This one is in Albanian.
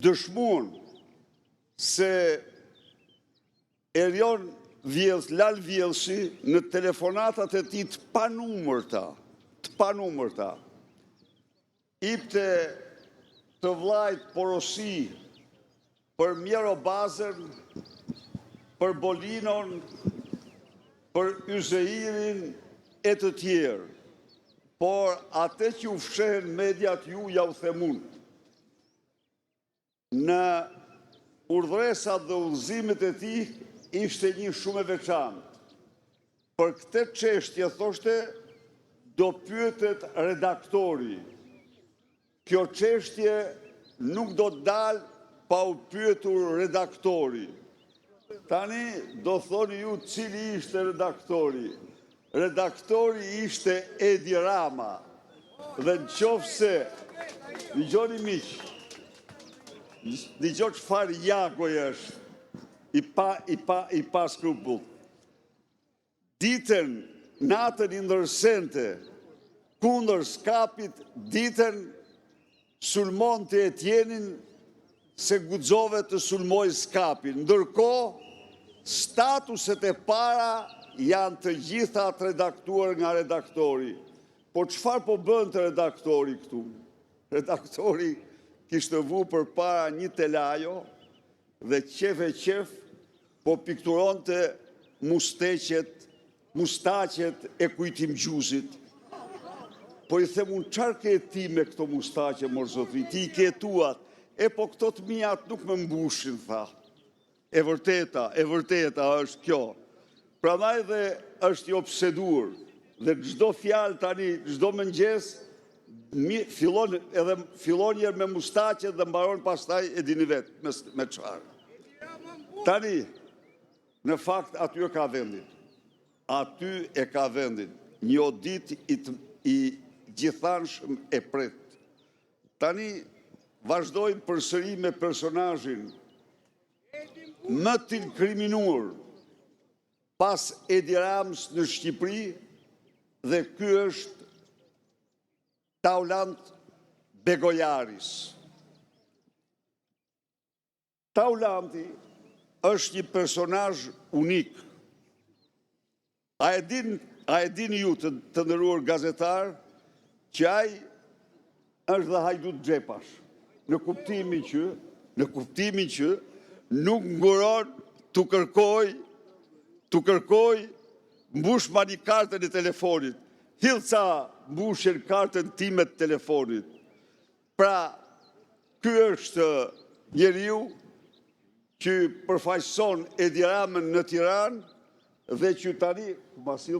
Dëshmuan se Erion Vjell, Lal Vjellësi në telefonatat e tij të panumërta, të panumërta, ipte të vllait porosi për Mjero Bazën, për Bolinon, për Yzeirin e të tjerë. Por atë që ju fshehën mediat ju ja u them unë. Në urdhëresat dhe udhëzimet e tij ishte një shumë e veçantë. Për këtë çështje thoshte do pyetet redaktori. Kjo çështje nuk do të dalë pa u pyetur redaktori. Tani do thoni ju cili ishte redaktori. Redaktori ishte Edi Rama. Dhe në qoftë se, dëgjoni miq, dëgjo çfarë Jagoj është, i pa, i pa, i pa skrupullt. Ditën, natën i ndërsente, kundër Skapit, ditën sulmonte Etjenin se guxove të sulmojë Skapin. Ndërkohë, statuset e para janë të gjitha të redaktuar nga redaktori. Po çfarë po bënte redaktori këtu? Redaktori kishte vu përpara një telajo dhe qejf e qejf po pikturonte musteqet, mustaqet e Kujtim Gjuzit. Po i them unë çfarë ke ti me këto mustaqe mor zotri, ti i ke tuat. E po këto të miat nuk më mbushin, tha. E vërteta, e vërteta është kjo. Prandaj dhe është i obseduar dhe çdo fjalë tani, çdo mëngjes fillon edhe fillon njëherë me mustaqet dhe mbaron pastaj e dini vetë me, me çfarë. Tani, në fakt aty e ka vendin. Aty e ka vendin. Një audit i, të, i gjithanshëm e pret. Tani vazhdojmë përsëri me personazhin më të inkriminuar pas Edi Ramës në Shqipëri dhe ky është Taulant Begojaris. Taulanti është një personazh unik. A e din, a e dini ju të, të nderuar gazetar që ai është dhe hajdut xhepash në kuptimin që në kuptimin që nuk nguron t'u kërkoj t'u kërkoj mbushmani kartën e telefonit hidh ca mbushjen kartën time të telefonit pra ky është njeriu që përfaqëson Edi Ramën në Tiranë dhe që tani ma sill.